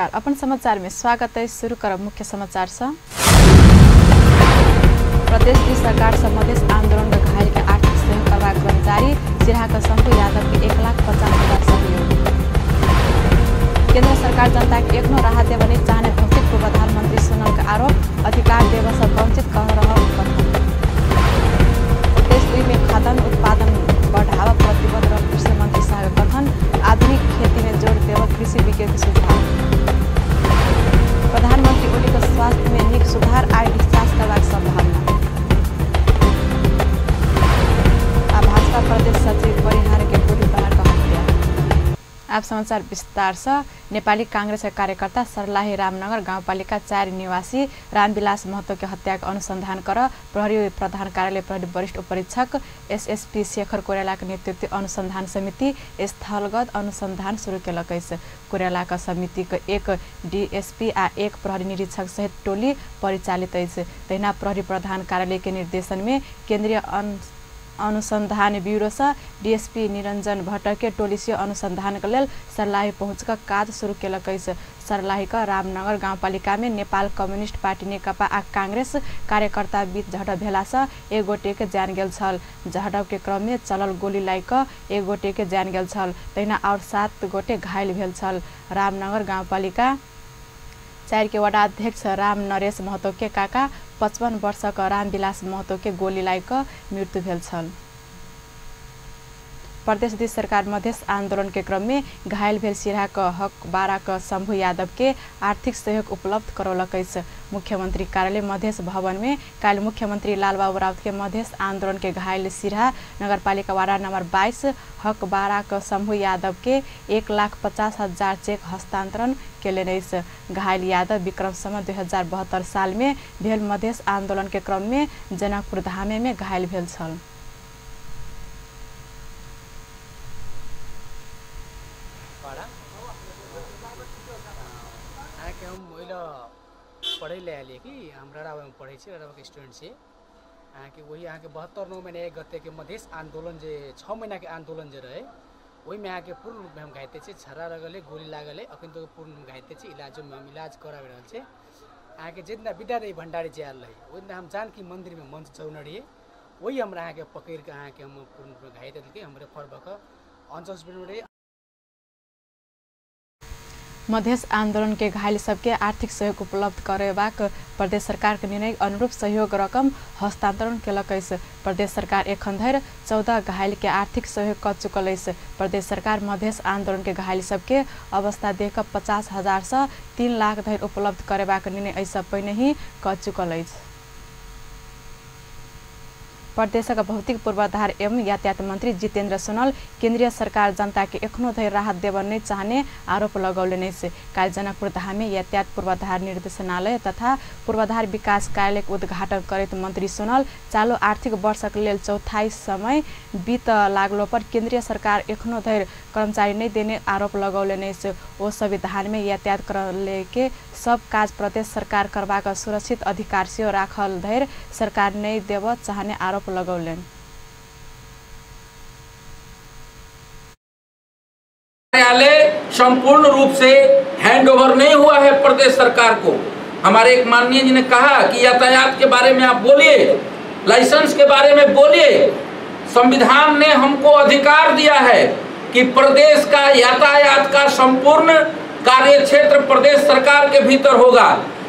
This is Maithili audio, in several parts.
नमस्कार, अपन समाचार में स्वागत है। शुरू करब मुख्य समाचार से। प्रदेश सरकार से मधेश आंदोलन में घायल के आर्थिक सहयोग करबाक कर्मचारी सिरहा के शंभू यादव के 1,50,000 सहयोग। केंद्र सरकार जनता के एखनो राहत देबय नहि चाहने भौतिक प्रधानमंत्री सोनल के आरोप, अधिकार देबय से वंचित कह रहल कथन। प्रदेश 2 में खाद्यान्न उत्पादन बढ़ावा प्रतिबद्ध रहल कृषि मंत्री शाह के कथन, आधुनिक खेती में जोर देबय कृषि विज्ञ के सुझाव। प्रधानमंत्री ओली के स्वास्थ्य में नीक सुधार, आइ डिस्चार्ज करबाक संभावना। आ भाजपा प्रदेश सचिव परिहार के गोली प्रहार क हत्या। आप समाचार विस्तार से। नेपाली कांग्रेस के कार्यकर्ता सर्लाही रामनगर गाउँपालिका 4 निवासी रामविलास महतो के हत्या के अनुसंधान कर प्रहरी प्रधान कार्यालय प्रहरी वरिष्ठ उपरीक्षक एसएसपी शेखर कोइराला के नेतृत्व अनुसंधान समिति स्थलगत अनुसंधान शुरू केलक अछि। कोइराला के समिति के एक डीएसपी आ एक प्रहरी निरीक्षक सहित टोली परिचालित अछि। तहिना प्रहरी प्रधान कार्यालय के निर्देशन में केंद्रीय अनुसंधान ब्यूरो से डीएसपी निरंजन भट्ट के टोली से अनुसंधान के लेल सर्लाही पहुँच कर काज शुरू केलक अछि। सर्लाही के रामनगर गाउँपालिका में नेपाल कम्युनिस्ट पार्टी नेकपा आ कांग्रेस कार्यकर्ता बीच झड़प भेला से एक गोटे के जान गेल छल। झड़प के क्रम में चलल गोली लागि कऽ एक गोटे के जान गेल छल, तहिना और 7 गोटे घायल भेल छल। रामनगर गाउँपालिका 4 के वडा अध्यक्ष राम नरेश महतो के काका 55 वर्षक रामविलास महतो के गोली लागि कऽ मृत्यु भेल छल। प्रदेश 2 सरकार मधेश आंदोलन के क्रम में घायल भेल सिरहा के हकबारा के शंभू यादव के आर्थिक सहयोग उपलब्ध करौलक अछि। मुख्यमंत्री कार्यालय मधेश भवन में काल्हि मुख्यमंत्री लालबाबू राउत के मधेश आंदोलन के घायल सिरहा नगरपालिका वार्ड नंबर 22 हकबारा के शंभू यादव के 1,50,000 चेक हस्तांतरण केलनि अछि। घायल यादव विक्रम संवत 2072 साल में भेल मधेश आंदोलन के क्रम में जनकपुर धामे में घायल भेल छल। अहाँके हम ओहि पढ़ै लए आयल कि हम रराबामे पढ़ै छी, रराबाके स्टूडेंट छी। अहाँके वही अहाँके 72 9 महीना 1 गतेके मधेश आन्दोलन जे 6 महीनाके आन्दोलन जे रहै ओहिमे अहाँके पूर्ण रूपमे हम घाइते छी। छर्रा लगल है, गोली लागल है, अखन तक पूर्ण रूपमे घाइते छी। इलाजोमे हम इलाज कराबि रहल छी। अहाँके जितना विद्यादेवी भण्डारी जे आयल रहै ओहि दिना हम जानकी मन्दिरमे मंच चढ़ौने रहियै, वही हमरा अहाँके पकड़िके अहाँके हम पूर्ण रूपमे घाइते देलकै। हम रेफर भऽ कऽ अंचल हॉस्पिटलमे रहियै। मधेश आंदोलन के घायल सबके आर्थिक सहयोग उपलब्ध करेबाक प्रदेश सरकार के निर्णय अनुरूप सहयोग रकम हस्तांतरण केलक अछि। प्रदेश सरकार एखन धरि 14 घायल के आर्थिक सहयोग क चुकल अछि। प्रदेश सरकार मधेश आंदोलन के घायल सबके अवस्था देख कऽ 50,000 से 3 लाख धरि उपलब्ध करेबाक निर्णय एहिसँ पहिने ही क चुकल अछि। प्रदेशक भौतिक पूर्वाधार एवं यातायात मंत्री जितेन्द्र सोनल केंद्रीय सरकार जनता के एखनो धरि राहत देबय नहि चाहने आरोप लगौलनि अछि। काल्हि जनकपुर धाम में यातायात पूर्वाधार निर्देशनालय तथा पूर्वाधार विकास कार्यालय के उद्घाटन करैत मंत्री सोनल चालू आर्थिक वर्षक लेल चौथाई समय बीत लागलो पर केंद्रीय सरकार एखनो धरि कर्मचारी नहि देने आरोप लगौलनि अछि। ओ संविधान में यातायात कार्यालय के सब काज प्रदेश सरकार करबाक सुरक्षित अधिकार सेहो राखल धरि सरकार नहि देबय चाहने आरोप लगौलनि। कार्यालय संपूर्ण रूप से हैंडओवर नहीं हुआ है प्रदेश सरकार को। हमारे एक माननीय जी ने कहा कि यातायात के बारे में आप बोलिए, लाइसेंस के बारे में बोलिए। संविधान ने हमको अधिकार दिया है कि प्रदेश का यातायात का संपूर्ण कार्य क्षेत्र प्रदेश सरकार के भीतर होगा,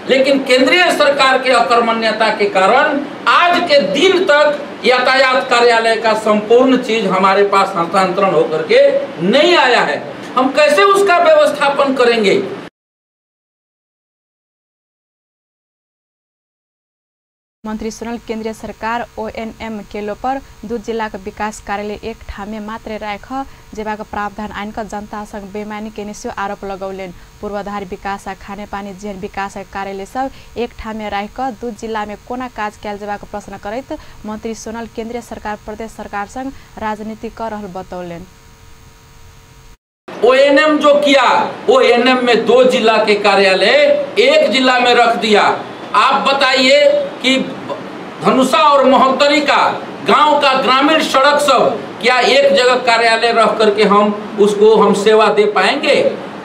लेकिन केंद्रीय सरकार के अकर्मण्यता के कारण आज के दिन तक यातायात कार्यालय का संपूर्ण चीज हमारे पास हस्तांतरण होकर के नहीं आया है। हम कैसे उसका व्यवस्थापन करेंगे? मंत्री सोनल केंद्रीय सरकार ओएनएम केलो पर 2 जिला के विकास कार्यालय एक ठामे मात्र राख जेबाक प्रावधान आनि कऽ जनता संग बेमानी केने सेहो आरोप लगौलनि। पूर्वाधार विकास आ खानेपानी जेहन विकास कार्यालय सब एक ठामे राखि कऽ 2 जिला में कोना काज कयल जेबाक प्रश्न करैत मंत्री सोनल केंद्रीय सरकार प्रदेश सरकार संग राजनीति कऽ रहल बतौलनि। ओएनएम जो किया, ओएनएम में 2 जिला के कार्यालय एक जिला में रख दिया। आप बताइए कि धनुषा और महोत्तरी का गांव का ग्रामीण सड़क सब क्या एक जगह कार्यालय रख करके हम उसको हम सेवा दे पाएंगे?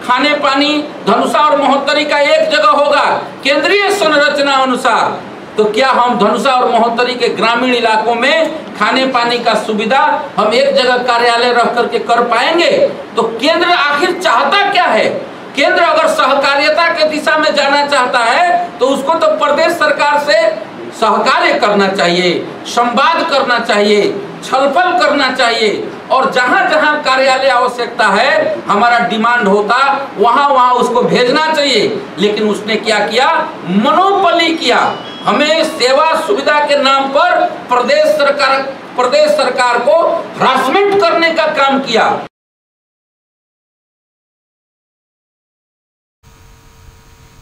खाने पानी धनुषा और महोत्तरी का एक जगह होगा केंद्रीय संरचना अनुसार, तो क्या हम धनुषा और महोत्तरी के ग्रामीण इलाकों में खाने पानी का सुविधा हम एक जगह कार्यालय रख करके कर पाएंगे? तो केंद्र आखिर चाहता क्या है? केंद्र अगर सहकारिता के दिशा में जाना चाहता है तो उसको तो प्रदेश सरकार से सहकार्य करना चाहिए, संवाद करना चाहिए, छलफल करना चाहिए और जहां जहां कार्यालय आवश्यकता है, हमारा डिमांड होता, वहां वहां उसको भेजना चाहिए। लेकिन उसने क्या किया? मोनोपोली किया। हमें सेवा सुविधा के नाम पर प्रदेश सरकार को हरासमेंट करने का काम किया।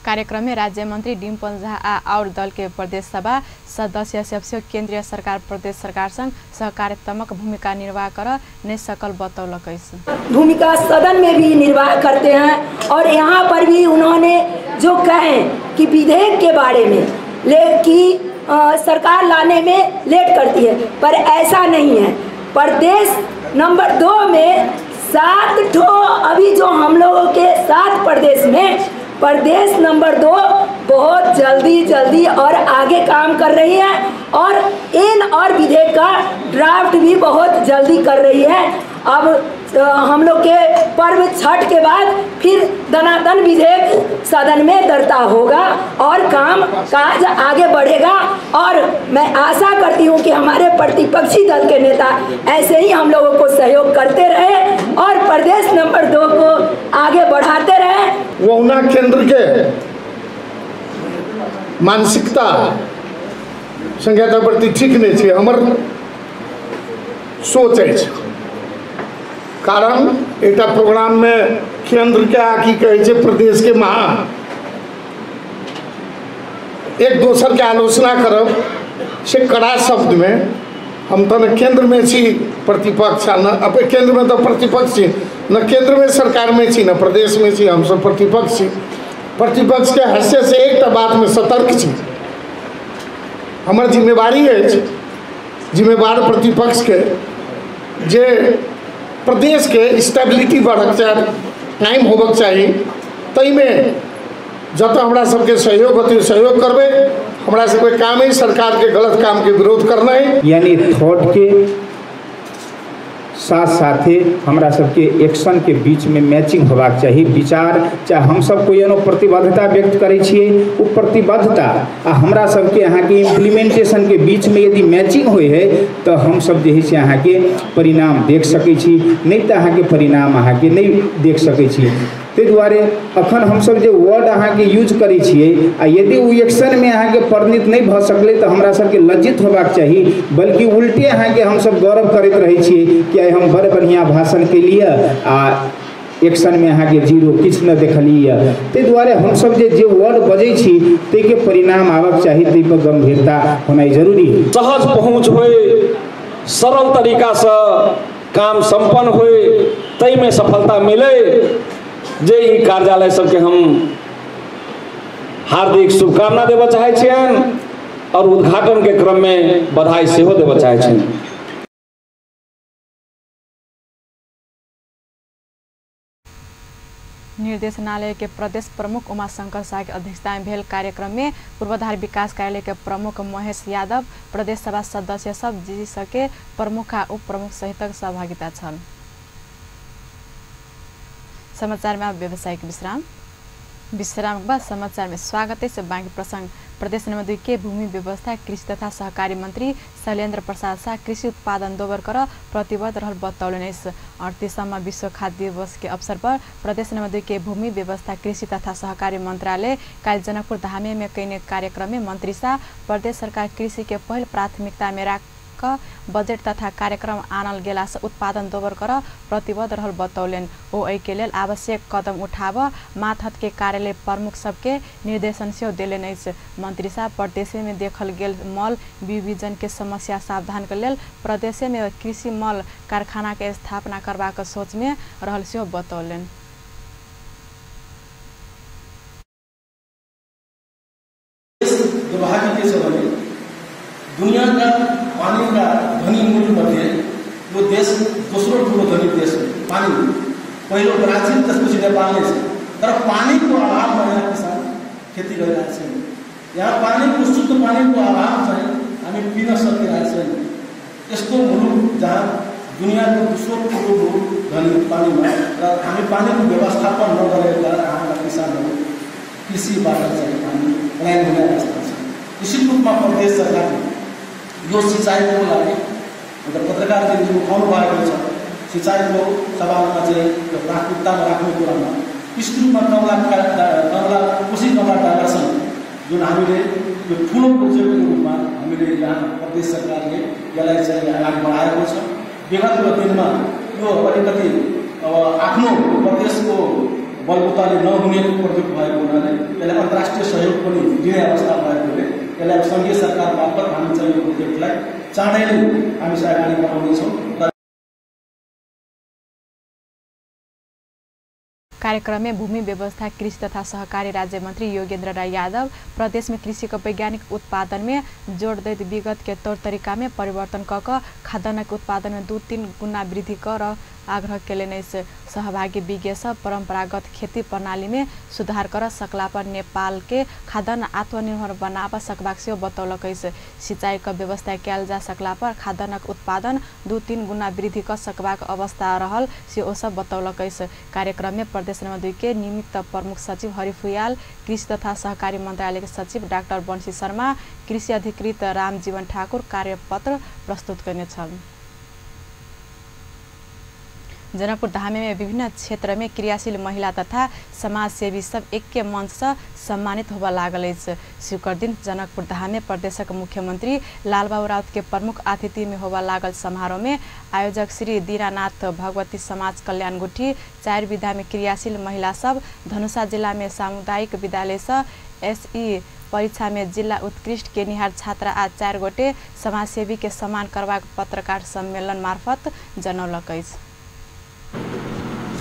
कार्यक्रम में राज्य मंत्री डिम्पल झा आ और दल के प्रदेश सभा सदस्य सबसे केंद्रीय सरकार प्रदेश सरकार संग सहकार्यात्मक भूमिका निर्वाह कर नहीं सकल बतौलक। भूमिका सदन में भी निर्वाह करते हैं और यहाँ पर भी उन्होंने जो कहें कि विधेयक के बारे में ले कि सरकार लाने में लेट करती है, पर ऐसा नहीं है। प्रदेश नंबर 2 में 7 ठो अभी जो हम लोगों के 7 प्रदेश में प्रदेश नंबर 2 बहुत जल्दी जल्दी और आगे काम कर रही है और इन और विधेयक का ड्राफ्ट भी बहुत जल्दी कर रही है। अब हम लोग के पर्व छठ के बाद फिर दनादन विधेयक सदन में दरता होगा और काम काज आगे बढ़ेगा। और मैं आशा करती हूँ कि हमारे प्रतिपक्षी दल के नेता ऐसे ही हम लोगों को सहयोग करते रहे और प्रदेश नंबर 2 को आगे बढ़ाते रहे। वहुना केंद्र के मानसिकता संहिता प्रति ठीक नहीं है, हमर सोच अछि। कारण एक प्रोग्राम में केंद्र के आ की कहै छै प्रदेश के महा एक दोसर के आलोचना करब से कड़ा शब्द में। हम तो न केंद्र में छी प्रतिपक्ष, न अब केंद्र में तो प्रतिपक्ष छी, न केंद्र में सरकार में छी, न प्रदेश में छी, हम सब प्रतिपक्ष छी। प्रतिपक्ष के हैसियत से एक बात में सतर्क छी, हमर जिम्मेवारी अछि, जिम्मेवार प्रतिपक्ष के जे प्रदेश के स्टेबिलिटी बढ़क चाही, कायम होबक चाही, ताहिमे जतऽ हमरा सबके सहयोग होतै सहयोग करबै। हमरा सबके काम है सरकार के गलत काम के विरोध करना है। यानी थॉट के साथ साथे हमरा सबके एक्शन के बीच में मैचिंग होबाक चाही। विचार चाहे हम सब कोई एनो प्रतिबद्धता व्यक्त करै छियै, ओ प्रतिबद्धता आ हमरा सबके अहाँके इम्प्लीमेंटेशन के बीच में यदि मैचिंग होइ है तो हम सब जे है से अहाँके परिणाम देख सकै छी, नहीं तऽ अहाँके परिणाम अहाँके नहीं देख सकै छी। ताहि दुआरे अखन हमसब जे वर्ड अहाँके यूज करै छियै आ यदि ओ एक्शनमे अहाँके परिणित नहि भऽ सकलै तऽ हमरा सबके लज्जित होबाक चाही, बल्कि उल्टे अहाँके हमसब गौरव करैत रहै छियै कि आइ हम बड़ बढ़िआँ भाषण केलियै आ एक्शनमे अहाँके जीरो किछु नहि देखलियै। ताहि दुआरे हमसब जे वर्ड बजै छी ताहिके परिणाम आबक चाही, ताहिपर गम्भीरता होनाइ जरूरी है। सहज पहुँच होइ, सरल तरीकासँ काम सम्पन्न होइ, ताहिमे सफलता मिलै। जे ई कार्यालय सबके हम हार्दिक शुभकामना देबऽ चाहै छियनि और उद्घाटन के क्रम में बधाई सेहो देबऽ चाहै छियनि। निर्देशनालय के प्रदेश प्रमुख उमाशंकर शाह के अध्यक्षता में भेल कार्यक्रम में पूर्वाधार विकास कार्यालय के प्रमुख महेश यादव, प्रदेश सभा सदस्य सब जी सके प्रमुख आ उप प्रमुख सहितक सहभागिता छल। समाचार में अब व्यावसायिक विश्राम। विश्राम के बाद समाचार में स्वागत है। बाँकी प्रसंग। प्रदेश नंबर 2 के भूमि व्यवस्था कृषि तथा सहकारी मंत्री शैलेन्द्र प्रसाद शाह कृषि उत्पादन दोबर कर प्रतिबद्ध रहल बतौलनि अछि। 38वां विश्व खाद्य दिवस के अवसर पर प्रदेश नंबर 2 के भूमि व्यवस्था कृषि तथा सहकारी मंत्रालय काल्हि जनकपुर धामे में कयने कार्यक्रम में मंत्री शाह प्रदेश सरकार कृषि के पहिल प्राथमिकता में राख बजेट तथा कार्यक्रम आनल गेला से उत्पादन दोबर कर प्रतिबद्ध रहल बतौलनि। ओ एहि के लेल आवश्यक कदम उठाब मातहत के कार्यालय प्रमुख सबके निर्देशन सेहो देलनि अछि। मंत्री साहब प्रदेश में देखल गेल मल विभाजन के समस्या सावधान के लेल प्रदेश में कृषि मल कारखाना के स्थापना करबाक सोच में रहल सेहो बतौलनि। दुर्भाग्य के समय दुनिया का पानी का धनी मुल्क मध्ये यो देश दोस्रो ठुलो धनी देश हो पानी। पहिलो ब्राजिल, त्यसपछि नेपाल नै छ। तर पानीको अभावमा यहाँ किसान खेती गरिरहेको छैन। यहाँ पानीको, शुद्ध पानीको अभाव चाहिँ हामी पिन सकिरहेको छैन। यस्तो मुलुक जहाँ दुनियाँको दोस्रो ठुलो मुलुक धनी पानीमा, र हामी पानीको व्यवस्थापन नगरेका हाम्रा किसानहरू कृषिबाट चाहिँ हामी पलायन हुने अवस्था छ। निश्चित रूपमा प्रदेश सरकारले यो सिँचाइको लागि पत्रकारले उठाउनु भएको छ, सिँचाइको सवालमा चाहिँ यो प्राथमिकतामा राख्ने कुरामा निश्चित रूपमा कमला कमला कोशी कमला डाइभर्सन जुन हामीले यो ठुलो प्रोजेक्टको रूपमा हामीले यहाँ प्रदेश सरकारले यसलाई चाहिँ अगाडि बढाएको छ। विगतको दिनमा यो अलिकति अब आफ्नो प्रदेशको बलबुताले नहुने प्रोजेक्ट भएको हुनाले यसलाई अन्तर्राष्ट्रिय सहयोग पनि दिने अवस्था भएकोले यसलाई सङ्घीय सरकार मार्फत हामी चाहिँ यो प्रोजेक्टलाई चाँडै नै हामी चाहिँ अगाडि बढाउनेछौँ। कार्यक्रम में भूमि व्यवस्था, कृषि तथा सहकारी राज्य मंत्री योगेंद्र राय यादव प्रदेश में कृषि को वैज्ञानिक उत्पादन में जोड़ दैत विगत के तौर तरीका में परिवर्तन क खाद्यान्न के उत्पादन में 2-3 गुना वृद्धि कर आग्रह केलनि अछि। सहभागी विज्ञ सब परंपरागत खेती प्रणाली में सुधार कर सकला पर नेपाल के खाद्यान्न आत्मनिर्भर बनाब सकबाक सेहो बतौलक अछि। सिंचाई के व्यवस्था कयल जा सकला पर खाद्यान्नक उत्पादन 2-3 गुना वृद्धि क सकबाक अवस्था रहल से ओ सब बतौलक अछि। कार्यक्रम में प्रदेश नंबर 2 के निमित्त प्रमुख सचिव हरि फुयाल, कृषि तथा सहकारी मंत्रालय के सचिव डाक्टर बंशी शर्मा, कृषि अधिकृत रामजीवन ठाकुर कार्यपत्र प्रस्तुत करने छल। जनकपुर धाम में विभिन्न क्षेत्र में क्रियाशील महिला तथा समाजसेवी सब एके मंच से सम्मानित होबय लागल अछि। शुक्र दिन जनकपुर धाम में प्रदेशक मुख्यमंत्री लालबाबू राउत के प्रमुख अतिथि में होबय लागल समारोह में आयोजक श्री दीनानाथ भगवती समाज कल्याण गुठी 4 विधा में क्रियाशील महिला सब धनुषा जिला में सामुदायिक विद्यालय से एसई परीक्षा में जिला उत्कृष्ट केनिहार छात्रा आ 4 गोटे समाजसेवी के सम्मान करबाक पत्रकार सम्मेलन मार्फत जनौलक अछि।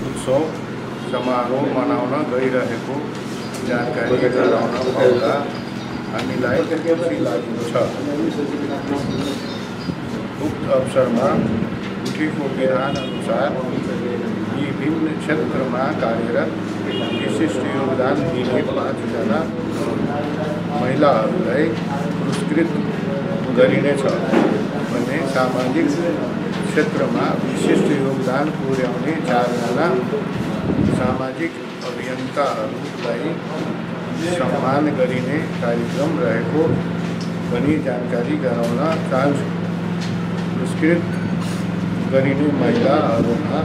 उत्सव समारोह मनाउन गइरहेको जानकारी गराउन पाउँदा हामीलाई खुसी लागेको छ। उक्त अवसरमा गुठीको विधान अनुसार विभिन्न क्षेत्रमा कार्यरत विशिष्ट योगदान दिने 5 जना महिलाहरूलाई पुरस्कृत गरिनेछ भने सामाजिक क्षेत्रमा विशिष्ट योगदान पुर्याउने 4 जना सामाजिक अभियन्ताहरूलाई सम्मान गरिने कार्यक्रम रहेको पनि जानकारी गराउन चाहन्छु। पुरस्कृत गरिने महिलाहरूमा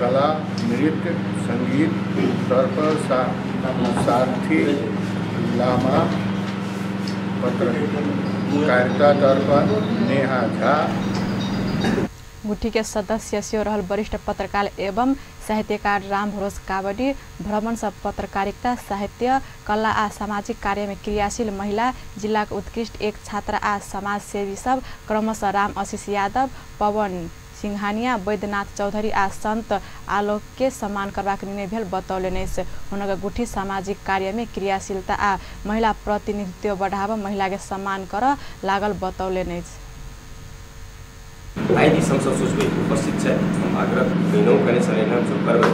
कला, नृत्य, सङ्गीत तर्फ सारथी लामा, पत्रकारितातर्फ नेहा झा। गुठी के सदस्य सेहो रहल वरिष्ठ पत्रकार एवं साहित्यकार रामभरोस कावडी भ्रमण से पत्रकारिता, साहित्य, कला आ सामाजिक कार्य में क्रियाशील महिला जिला के उत्कृष्ट एक छात्रा आ समाजसेवी सब क्रमशः राम आशीष यादव, पवन सिंघानिया, वैद्यनाथ चौधरी आ संत आलोक के सम्मान करबाक निर्णय भेल बतौलनि अछि। हुनक गुठी सामाजिक कार्य में क्रियाशीलता आ महिला प्रतिनिधित्व बढ़ाव महिला के सम्मान कर लागल बतौलनि अछि। आइ दिस हमसब सोचबै उपस्थित छथि, हम आग्रह पहिनहुँ कयने छलियनि, हमसब करबै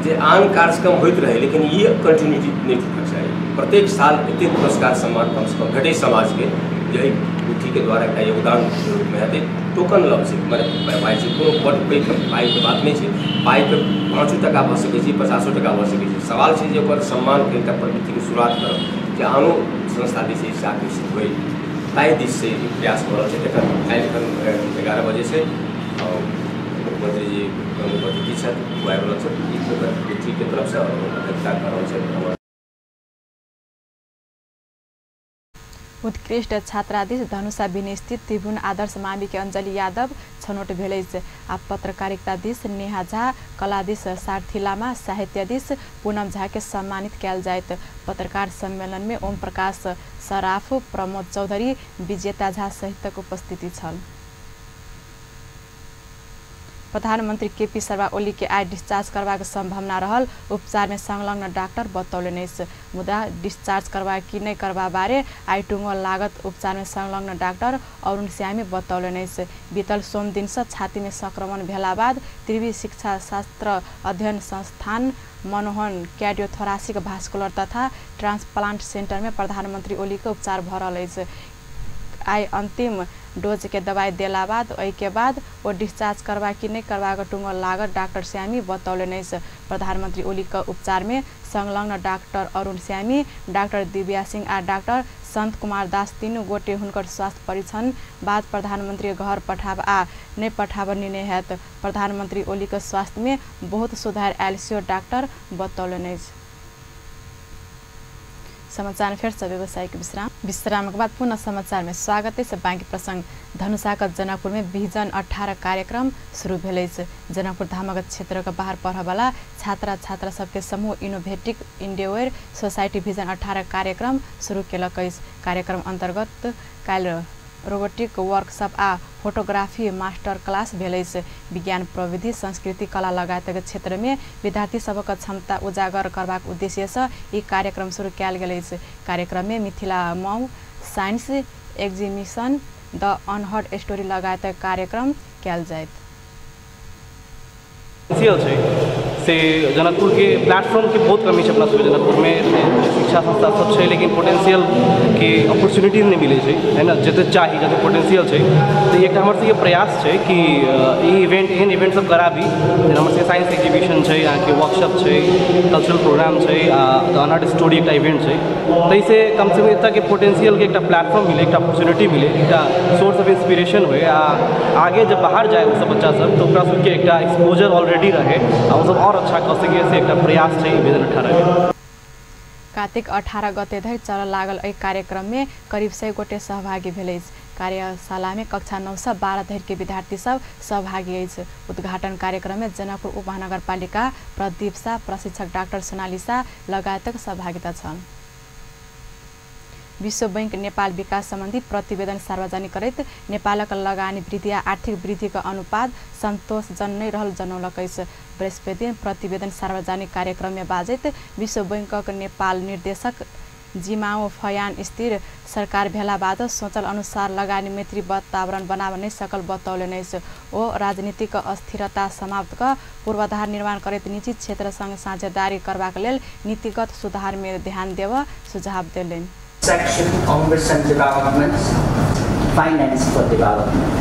जे आन कार्यक्रम होइत रहै लेकिन ई कंटिन्यूटी नहि टूटक चाही। प्रत्येक साल एतेक पुरस्कार सम्मान कमसँ कम भेटै समाजके जे एहि गुठीके द्वारा एकटा योगदान रूपमे हेतै। टोकन लभ छै, मने पाइ छै, कोनो बड्ड पैघ पाइके बात नहि छै। पाइके 5 टका भऽ सकै छै, 50 टका भऽ सकै छै। सवाल छै जे ओकर सम्मानके एकटा प्रवृत्तिके शुरुआत करब जे आनो संस्था दिस एहिसँ आकर्षित होइ, ताहि दिससँ ई प्रयास भऽ रहल छै। तकर काल्हि एखन 11 बजे छै और मुख्यमंत्री जी प्रमुख अतिथि छथि, ओ आबि रहल छथि। ई गुठीके तरफसँ अध्यक्षता कऽ रहल छथि हमर। उत्कृष्ट छात्रादिस धनुषा बिन स्थित त्रिभुवन आदर्श मावि के अंजलि यादव छनौट भेल अछि। आ पत्रकारिता दिस नेहा झा, कला दिस सारथी लामा, साहित्य दिस पूनम झा के सम्मानित कयल जायत। पत्रकार सम्मेलन में ओम प्रकाश सराफ, प्रमोद चौधरी, विजेता झा सहितक उपस्थिति छल। प्रधानमंत्री केपी शर्मा ओली के आइ डिस्चार्ज करबाक संभावना रहल उपचार में संलग्न डॉक्टर बतौलनि अछि। मुदा डिस्चार्ज करबा कि नहि करबा बारे आइ टुंगो लागत उपचार में संलग्न डॉक्टर अरुण श्यामी बतौलनि अछि। बीतल सोम दिन से छाती में संक्रमण भेला बाद त्रिवी शिक्षा शास्त्र अध्ययन संस्थान मनोहन कार्डियोथोरासिक भास्कुलर तथा ट्रांसप्लांट सेंटर में प्रधानमंत्री ओली के उपचार भ रहल अछि। आइ अंतिम डोज के दवाई देला बाद ओहि के बाद ओ डिस्चार्ज करबा कि नहि करबाक टुंगल लागत डाक्टर श्यामी बतौलनि अछि। प्रधानमंत्री ओली के उपचार में संलग्न डाक्टर अरुण श्यामी, डाक्टर दिव्या सिंह आ डाक्टर संत कुमार दास तीनू गोटे हुनकर स्वास्थ्य परीक्षण बाद प्रधानमंत्री घर पठाब आ नहि पठाब निर्णय हैत। प्रधानमंत्री ओली के स्वास्थ्य में बहुत सुधार आयल सेहो डाक्टर बतौलनि अछि। समाचार फिर से व्यवसायिक विश्राम। विश्राम के बाद पुनः समाचार में स्वागत है। बाँकी प्रसंग धनुषाक जनकपुर में विजन 18 कार्यक्रम शुरू भेल अछि। जनकपुर धामक क्षेत्रक बाहर पढ़यवला छात्रा छात्रा सबके समूह इनोभेटिव इंडेवर सोसाइटी विजन 18 कार्यक्रम शुरू केलक अछि। कार्यक्रम अंतर्गत काल्हि रोबोटिक वर्कशॉप आ फोटोग्राफी मास्टर क्लास भेल अछि। विज्ञान, प्रविधि, संस्कृति, कला लगायतक क्षेत्र में विद्यार्थी सबक क्षमता उजागर करबाक उद्देश्य से ई कार्यक्रम शुरू कयल गेल अछि। कार्यक्रम में Mithila Mau science exhibition, the unheard story लगायतक कार्यक्रम कयल जायत। से जनकपुर के प्लेटफॉर्म के बहुत कमी है। अपना सब जनकपुर में शिक्षा संस्था सब है, लेकिन पोटेंशियल के अपॉर्चुनिटी नहीं मिले है ना, जते चाही जते पोटेंशियल है। तो एक हमर सबके प्रयास है कि इवेंट एहन इवेंट सब कराबी। जेना हमर सबके साइंस एग्जीबिशन है, अहाँके वर्कशॉप है, कल्चरल प्रोग्राम है, द अनहर्ड स्टोरी एक इवेंट है। ताहिसँ कमसँ कम एतऽके पोटेंशियलके एक प्लेटफॉर्म मिले, एक अपॉर्चुनिटी मिले, एक सोर्स ऑफ इंस्पिरेशन हो आ आगे जब बाहर जाए सब बच्चा सब तो ओकरा सबके एक एक्सपोजर ऑलरेडी रहे आ ओ सब और अच्छा कऽ सकै, से एक प्रयास छै विजन 18। कार्तिक 18 गते धरि चलऽ लागल एहि कार्यक्रम में करीब 100 गोटे सहभागी भेल अछि। कार्यशाला में कक्षा 9 से 12 धरि के विद्यार्थी सब सहभागी अछि। उद्घाटन कार्यक्रम में जनकपुर उपमहानगरपालिका प्रदीप शाह, प्रशिक्षक डाक्टर सोनाली शाह लगायतक सहभागिता छल। विश्व बैंक नेपाल विकास सम्बन्धी प्रतिवेदन सार्वजनिक करैत नेपालक लगानी वृद्धि आ आर्थिक वृद्धिक अनुपात सन्तोषजनक नहि रहल जनौलक अछि। बृहस्पति दिन प्रतिवेदन सार्वजनिक कार्यक्रम में बाजैत विश्व बैंकक नेपाल निर्देशक जिमाओ फयान स्थिर सरकार भेला बाद सोचल अनुसार लगानी मैत्री वातावरण बनाब नहि सकल बतौलनि अछि। ओ राजनीतिक अस्थिरता समाप्त क पूर्वाधार निर्माण करैत निजी क्षेत्रसँग साझेदारी करबाक लेल नीतिगत सुधार में ध्यान देब सुझाव देलनि। Section on recent developments, finance for development.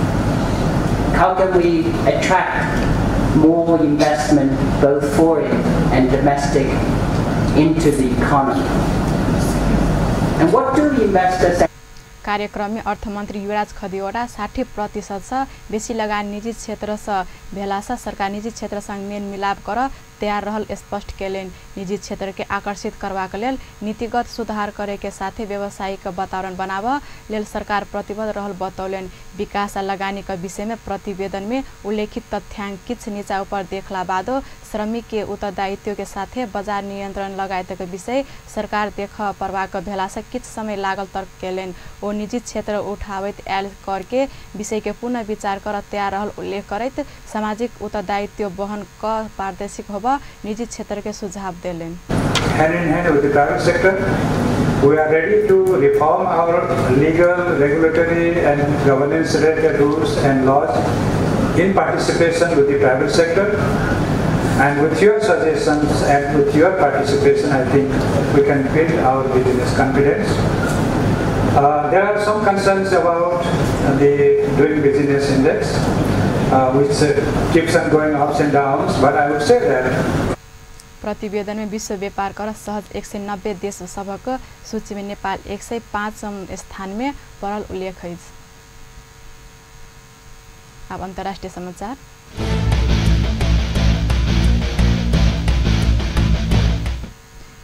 How can we attract more investment, both foreign and domestic, into the economy? And what do investors... कार्यक्रम में अर्थमन्त्री युवराज खदिवड़ा 60% से बेसी लगानी निजी क्षेत्र से भेला से सरकार निजी क्षेत्रसँग मेल मिलाप कर तैयार रहल स्पष्ट केलनि। निजी क्षेत्र के आकर्षित करबाक लेल नीतिगत सुधार करे के साथे व्यावसायिक वातावरण बनाब लेल सरकार प्रतिबद्ध रहल बतौलनि। विकास आ लगानी के विषय में प्रतिवेदन में उल्लेखित तथ्यांक किछ नीचा ऊपर देखला बादो श्रमिक के उत्तरदायित्व के साथे बाजार नियंत्रण लगायतक विषय सरकार देख परबाक भेला से किछ समय लागल तर्क केलनि। ओ निजी क्षेत्र उठाबैत आयल कर के विषय के पुनः विचार कर तैयार रहल उल्लेख करैत सामाजिक उत्तरदायित्व वहन क पारदर्शी होब निजी क्षेत्र के सुझाव देलनि। Hand in hand with the private sector, we are ready to reform our legal, regulatory and governance related rules and laws in participation with the private sector, and with your suggestions and with your participation, I think we can build our business confidence. There are some concerns about the doing business index, which keeps on going ups and downs, but I would say that प्रतिवेदन में विश्व व्यापार कर सहज 190 देश सभक सूची में नेपाल 105 स्थान में पड़ल उल्लेख अछि। अब अंतर्राष्ट्रीय समाचार।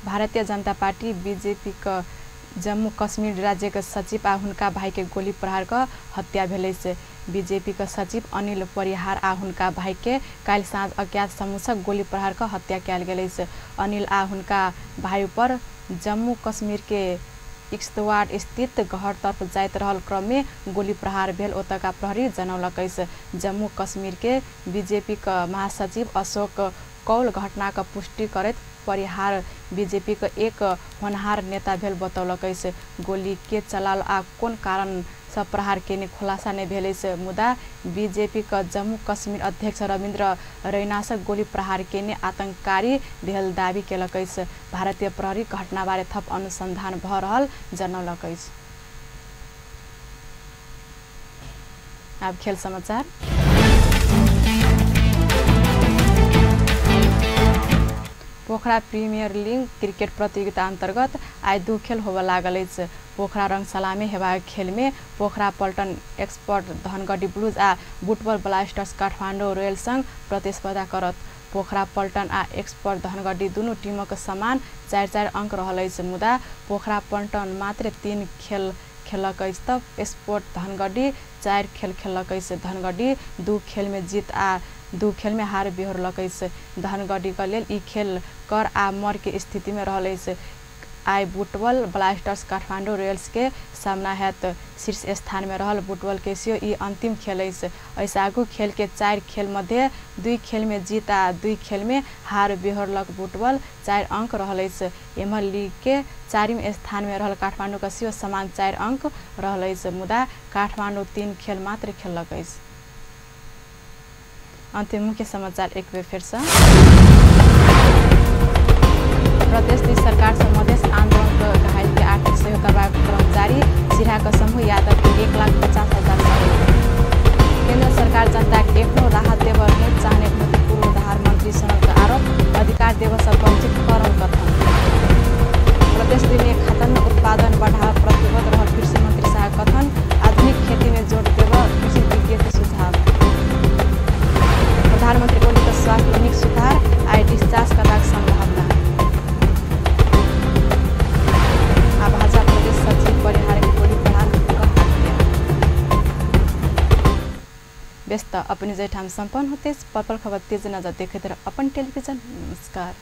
भारतीय जनता पार्टी बीजेपी का जम्मू कश्मीर राज्य के सचिव आ हुनका भाई के गोली प्रहार क हत्या भेल अछि। बीजेपी के सचिव अनिल परिहार आ हुनका भाई के काल्हि साँझ अज्ञात समूह से गोली प्रहार क हत्या कयल गेल अछि। अनिल आ हुनका भाई पर जम्मू कश्मीर के इक्स्तवाड़ स्थित घर तर्फ जाइत रहल क्रम में गोली प्रहार भेल ओतका प्रहरी जनौलक अछि। जम्मू कश्मीर के बीजेपी के महासचिव अशोक कौल घटना के पुष्टि करैत परिहार बीजेपी के एक होनहार नेता भेल बतौलक अछि। गोली के चलाल आ कोन कारण सब प्रहार केने खुलासा नहि भेल अछि। मुदा बीजेपी के जम्मू कश्मीर अध्यक्ष रविन्द्र रैनासँ गोली प्रहार केने आतंककारी भेल दावी केलक अछि। भारतीय प्रहरी घटनाबारे थप अनुसंधान भ रहल जनौलक अछि। अब खेल समाचार। पोखरा प्रीमियर लीग क्रिकेट प्रतियोगिता अंतर्गत आइ 2 खेल होबय लागल अछि। पोखरा रंगशाला में हेबाक खेल में पोखरा पल्टन एक्सपर्ट धनगढ़ी ब्लूज आ बुटवल ब्लास्टर्स काठमाडौँ रॉयल संग प्रतिस्पर्धा करत। पोखरा पल्टन आ एक्सपर्ट धनगढ़ी दुनू टीमक समान 4-4 अंक रहल अछि। मुदा पोखरा पल्टन मात्र 3 खेल खेलक अछि त स्पोर्ट धनगढ़ी 4 खेल खेलक अछि। धनगढ़ी 2 खेल में जीत आ 2 खेल में हार बिहोरलक अछि। धनगढ़ी के लेल ई खेल कर आ मर के स्थिति में रहल अछि। आइ बुटवल ब्लास्टर्स काठमाडौँ रॉयल्स के सामना हैत। शीर्ष स्थान में रहल बुटवल के सेहो ई अंतिम खेल अछि। एहिसँ आगू खेल के 4 खेल मध्य 2 खेल में जीत आ 2 खेल में हार बिहोरलक बुटवल 4 अंक रहल अछि। एम्हर लीग के 4वीं स्थान में रहल काठमाडौँ के सेहो समान 4 अंक रहल अछि। मुदा काठमाडौँ 3 खेल मात्र खेललक अछि। अंतिम मुख्य समाचार एक बेर फेर से। प्रदेश सरकार से मधेश आंदोलन के घायल के आर्थिक सहयोग करबाक क्रम जारी। सिरहा के समूह यादव के 1,50,000 सहयोग। केंद्र सरकार जनता के एखनो राहत देबऽ नहि चाहने पूर्व प्रधानमंत्री सोनल के आरोप। अधिकार देबऽ से वंचित करल कथन। प्रदेश में खाद्यान्न उत्पादन बढ़ावा प्रतिबद्ध रहल कृषि मंत्री शाह कथन। आधुनिक खेती में जोर देबऽ कृषि विज्ञ के सुझाव। प्रधानमंत्री ओली के स्वास्थ्य नीक सुधार आइ डिस्चार्ज करबाक संभावना। भाजपा प्रदेश सचिव परिहार के गोली प्रहार हत्या। व्यस्त अपने जैठाम संपन्न होते पल पल खबर तेज नजर देखते रह अपन टेलीविजन। नमस्कार।